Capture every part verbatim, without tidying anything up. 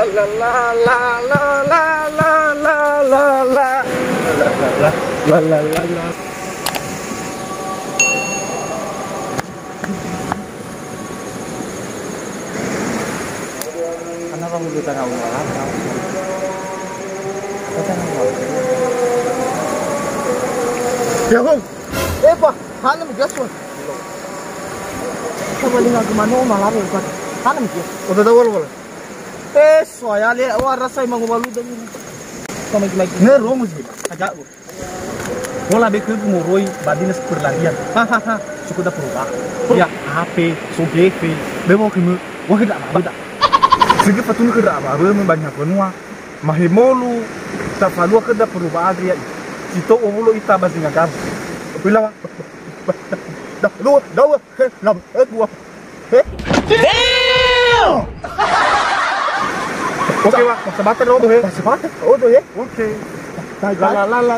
La la la la la la la la la la la la la la. Kenapa mulut tanah ular? Ya, Bung. Eh, Pak, hana mi gas, Bung. Sama dengan kemana, malam ya, Pak. Hana mi gas. Udah tahu, Bung. Eh, soalnya, le, wah, rasa emang malu dan ini. Sama lagi-lagi. Ngerong sih, Pak. Agak, Bung. Hola be khögu moroi ba dinas perlalian. Hahaha, so khöda perubahan. Ya, H P, so gefe, be wo khömö, wa khöda ba da. Sigi fatunö khöda ba, be me banyak benua. Mahemolu, tafalua khöda perubahan ria. Si to'o wulo ita ba zinga garu. Pila wa? Da, dua, dua, he, lam, eh, dua. He? Damn! Oke, Pak. Sabata odo, he. Sabata odo, he. Oke. La, la, la.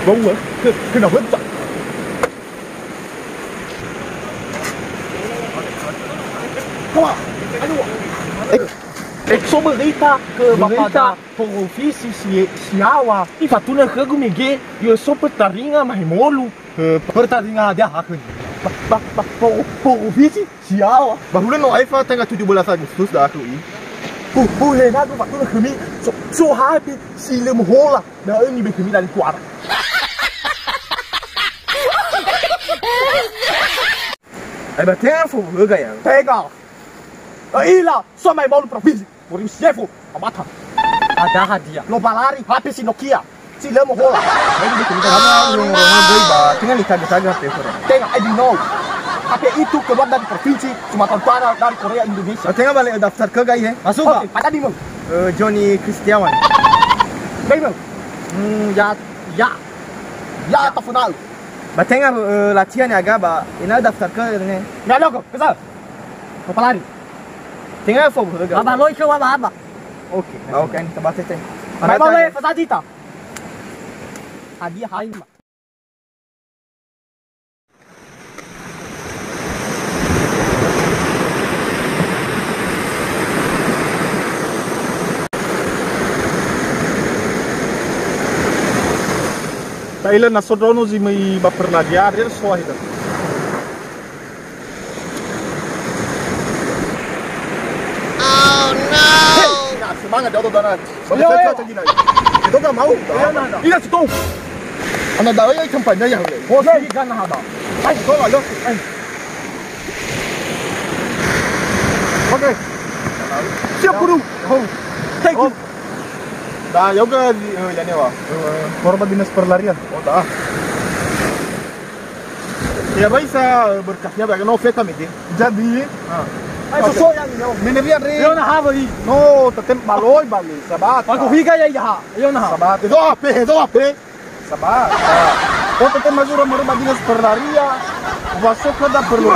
Bau, he. He, kenapa, Pak? Wah, aduh. Eh, eh, so berita ke Bapak Berita. Da Provinsi si, Siawa. Ifatunö khögu mege, yo so pertaringa mahemolu. Eh, pertandingan hadia akhir. Ba, ba, ba, po, po, visi? Siapa? Ba hulö no aefa tanggal tujuh belas Agustus da aku i. Hu, hu, he, na, du, ba, tu, khömi, so, so, hape, si lö mohola. Da, ini be khömi dari kuara. Ai, ba, tenga fo, ga ya? Tenga. Ila, so mai bolu provinsi. Moroi si efo, amata. Ada hadia. Lobalari, hape si Nokia. Si lö mohola. Tenga, I didn't know. Hape itu keluar dari provinsi Sumatera Utara, dari Korea, Indonesia. Tenga bale, eh, daftar ke gai, he? Masuk, Pak. Oke, ada di mana? Eh, Joni Kristiawan. Dari mana? Hmm, ya, ya. Ya, tak kenal. Ba tenga, eh, latihan ya, ga, ba, ina daftar ke, ne? Nggak ada kok, kesal. Lobalari. Tenga fo, ga. Baba loi ke wa baba. Oke. Oke, ini tempat tete. Baba loi, pesawat kita. Hadiah hai, Mak. Ta'ila na so ndraono zi möi ba perlalian, re so ahida. Oh, no. Hey, ya, semangat, jatuh tanah. Bagus, yo, saya yo. Cocok gini. Itu gak mau. Iya, nah, nah. Iya, situ. Anak dawa ya, kampanye ya. Oh, si gana haba. Ayo, kau lah, lo. Ayo. Oke. Siap, guru. Oh. Thank you. Oh. Da, yoga di, eh, ya, ne, wa. Eh, korban dinas perlarian. Oh, da. Ya, baisa, eh, berkasnya, ba, no feta mege. Jadi, ah. Ai, so, so, ya, no. Mene ria, re. Yo, na, ha, bali. No, tatem baloi, bali. Sabat. Aku higa, ya, ya, ha. Yo, na, ha. Sabat. Itu apa, itu apa? Sabat. Oh, tatem mazura, maru, ba, dinas perlarian. Wa so khöda perlu.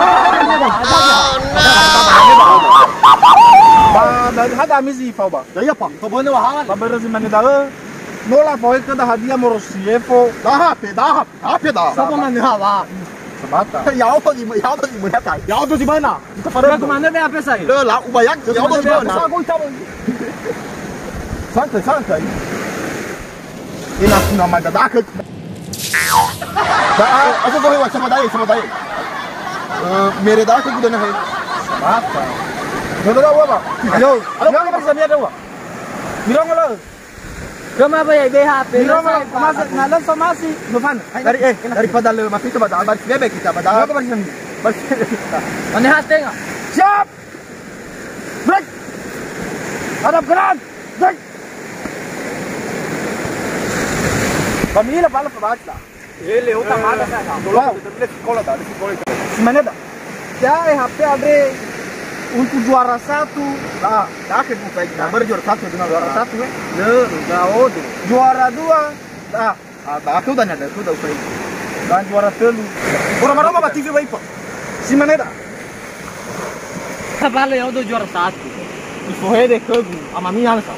Ba, dari hada mizi fao ba. Ya, ya, Pak. Kau boleh wahan. Ba, berezi mane da'ö. No lafaohe khöda hadia moroi si efo. Daha pe, daha pe, daha pe, daha. Sapa mane hawa? Semata. Ya, apa di, ya, apa di mana, Kai? Ya, apa di mana? Kita pada. Aku mana be apa saya? Lö, la, ubayang. Ya, apa di mana? Aku tahu. Santai, santai. Ina kuna mada dakhe. Da, a, aku tahu, sama dai, sama dai. Eh, mere dakhe kuda nahe. Semata. Mana da wa, Pak? Ayo, ayo, kita bisa lihat, Pak. Bilang lah. Kema ba ya B H P. Miro ma, ma, na lö somasi, Dufan. Dari, eh, daripada lö mati itu, ba da, ba da, bebek kita, ba da. Berapa baris ini? Baris kita. Mana has tengah? Siap. Break. Hadap gerak. Break. Kami lah, pala pembaca. Ele, uta mada sa. Wow. Tapi le sekolah ta, le sekolah ta. Si mane da? Ya, eh, H P andre untuk juara satu. Nah, dah ke buka, nah, baru juara satu dengan juara satu, eh. Le, udah, oh, tuh. Juara dua. Nah, ah, aku udah nyadar, aku udah usai. Dan juara telu. Orang-orang apa T V baik, Pak? Si mane da? Tabale ya'odo juara satu. Ifohede khögu, amami angsa.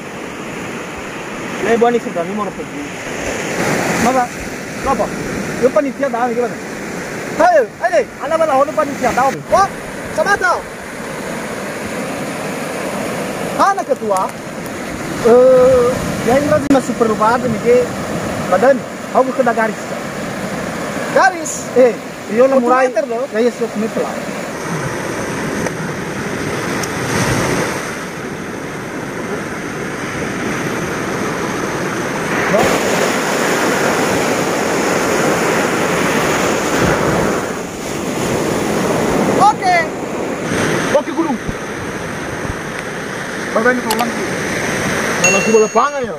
Le bua ni sedani moro khögu. Maka, apa? Yo panitia da, gitu kan? Hayo, ayo, ana bala hono panitia da. Wah, sabata. Ana ketua, eh, ya ini lazima super lupa ada nih, badan, aku kena garis. Garis, eh, yo lah mulai. Satu meter loh. Ya, ya, satu meter lah. Oke. Oke, guru. Bagaimana kalau langsung? Kalau langsung ke lapangan ya?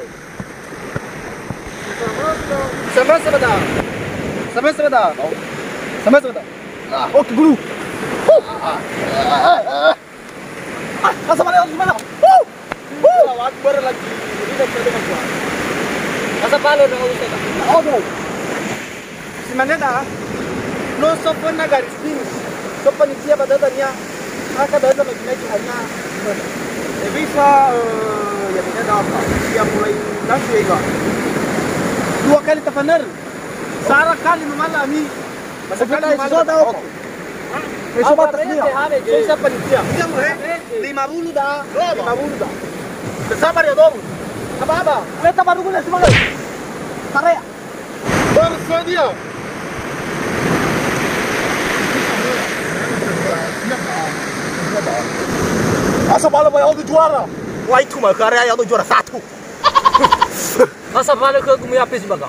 Sama sebentar. Sama sebentar. Sama sebentar. Ah, oke, guru. Huh. Ah, ah, ah, ah, ah. Ah, asal mana, asal mana? Huh. Huh. Allahu Akbar lagi. Ini dah kira dengan kuat. Asal balo dah, Ustaz. Aduh. Si mane da, no so föna garis finish. So panitia ba dödönia, akha da'ö lagi-lagi hanya. Eh, bisa, eh, ya, tidak ada apa. Dia mulai nanti ya, Kak. Dua kali tafanar. Sara kali memala ami. Masa kali memala. Oke. Eh, so batas dia. Saya panitia. Dia mulai. Lima puluh da. Lima puluh da. Sabar ya, Dong. Apa-apa? Leta baru guna semangat. Tare. Bersedia. Asal bala ba ya'odo juara. Wah, itu mah karya ya'odo juara satu. Asal bala ke gumi apa sih, Bang?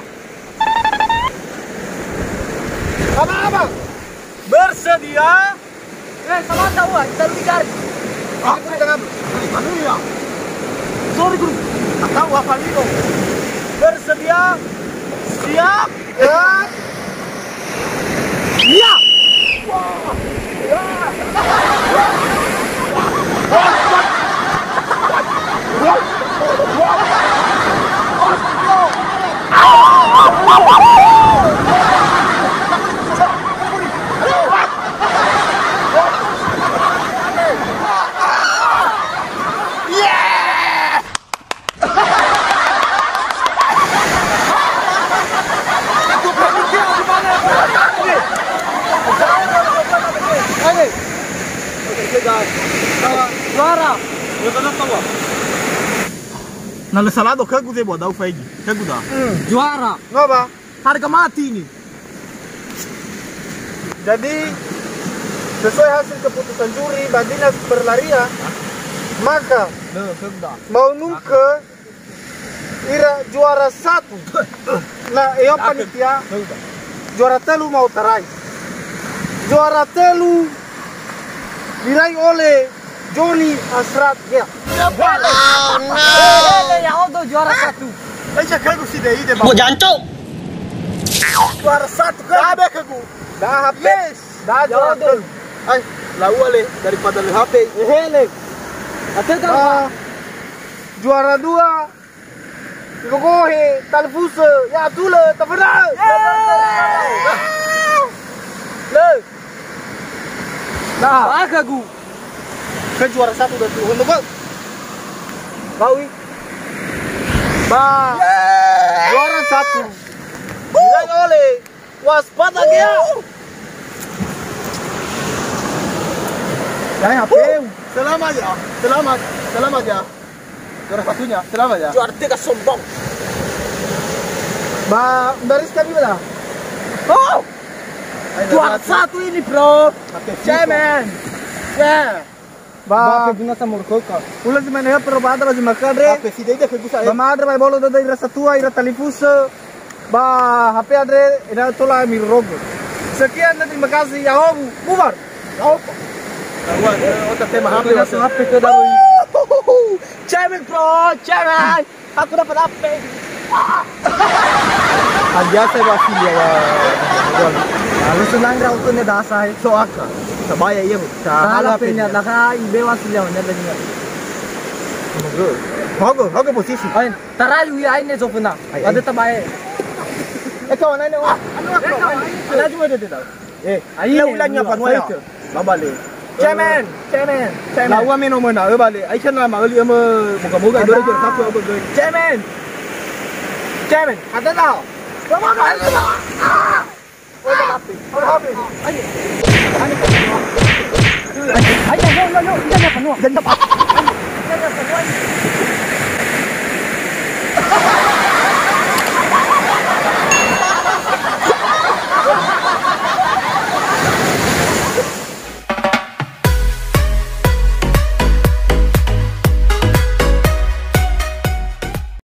Abang, abang. Bersedia. Eh, sabar, tahu, ah, kita dulu cari. Ah, kita ngambil. Aduh, ya. Sorry, guru. Tahu apa nih, Bang? Bersedia. Siap. Ya. Ya. Wah. Ya. Juara. Na lö salado khögu zebua da'u faigi. Khögu da. Hmm. Juara. Ngapa? Harga mati ini. Jadi, sesuai hasil keputusan juri ba dinas berlarian, maka mau nungke ira juara satu. Na, eh, panitia, juara tölu mau tarai. Juara tölu diraih oleh Joni Hasrat, ya. Oh, no. Ele, ya'odo juara satu. Aja khögu si dei de, Bang. Gua jancuk. Juara satu kan? Ada khögu. Dah, H P. Yes. Dah, juara satu. Ai, laua le daripada le H P. Ehele. Atau kan? Juara dua. Gogohe, talifusö, ya'atulö, taföna'ö. Yeay! Lö. Nah. Ba khögu. Ke juara satu dan turun, Bang. Bawi. Ba. Yeay! Juara satu. Diraih oleh Waspada, Gea. Dai H P. Selamat ya. Selamat. Selamat ya. Juara satunya. Selamat ya. Juara tiga sombong. Ba, baris kami bala. Oh! Ayo, juara satu ini, bro. Cemen. Ya. Ba, ba, pe guna samur koka. Ula si mane ha, pero ba ada ba zi maka andre. Ba, pe si dede ke gusa, eh. Ba ma andre ba bolo dada ira satua, ira talifusö. Ba H P andre, ena tola mirogo. Sekian dan terima kasih. Yahobu, bubar. Yahobu. Wah, eh, otak tema H P, otak. Langsung H P ke daru. Cemen, bro, cemen. Aku dapat H P. Kan biasa Wasilia, wa. Lalu senang rau tu ne dasai. So aka. Sabaya iya, Bu. Salah H P-nya, H P-nya. Nah, ibe Wasilia, nya tadi. Hogo, hogo posisi. Ain, tarayu ya, ain ne sofena. Ai, ai. Ada tabae. Eh, kawan, ain, wah. Anu, anu, anu. Ada cuma dia tahu. Eh, ai, ya, ulang apa nuai? Babale. Cemen, cemen, cemen. Laua me no möna, ö, bale. Aisyah na ma'öli, ö, mö, moga-moga, ah, juara satu, ö, bögöi. Cemen. Cemen, kata tau. Coba, kata tau. Ah. Oh, udah habis. Udah habis. Ayo. Ayo. Ayo, ayo, ayo, ayo. Jangan apa, nuai. Jangan apa.